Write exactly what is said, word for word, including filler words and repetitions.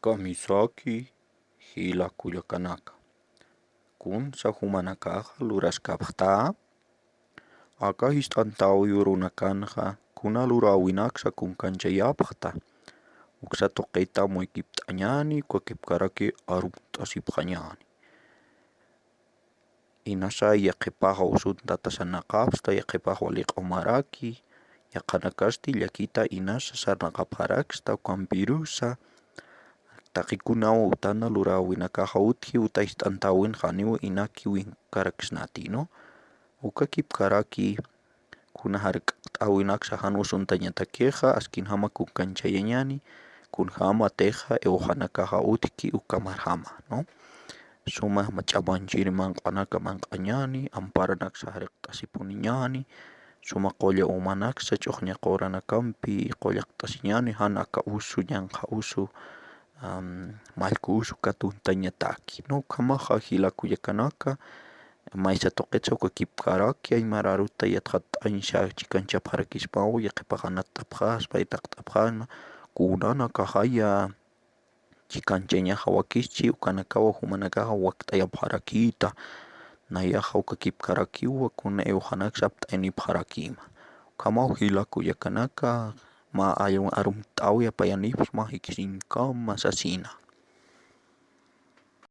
Kamisaki jila kullakanaka, kunsa jumanakaxa luraskapxta. Aka jist'antawi urunakanxa kuna luräwinaksa kunkanchayapxta. Uksa tuqita muykipt'añäni, ukakipkaraki arumt'asipxañäni. Inasa yaqhipaxa usuntata sarnaqapxta, yaqhipax wali q'umaraki, yaqhanakasti llakita inasa sarnaqapxaraksta, ukampirusa taqikunaw utana luräwinakaxa utji, uta jist'antäwin janiw inaki winkaraksnati, ¿no? Ukakipkaraki kuna jark'aqt'äwinaksa jan usuntañatakixa, askinjama kunkanchayañäni, kunjämatixa iwxanakaxa utjki ukamarjama, ¿no? Suma ch'amanchiri manq'anaka manq'añäni, amparanaksa jark't'asipuniñäni, suma qulla umanaksa ch'uxña quranakampi qullaqt'asiñäni, jan aka usu, ñanqha usu, am, mallku usu katuntañataki, ¿no? Ukhamaxa jila kullakanaka, maysa tuqitsa ukakipkaraki, aymar aruta yatxatt'añsa chikanchapxarakispaw, yaqhipax anatt'apxaspa, itaqt'apxasma, kunanakaxaya chikanchañaxa wakischi, ukanakawa jumanakaxa wakt'ayapxarakïta, nayaxa ukakipkarakiwa, kuna iwxanaksa apt'ayanipxarakïma. Ukhamaw jila kullakanaka, mä arumt'äwi apayanipxsma jikisiñkama sasina.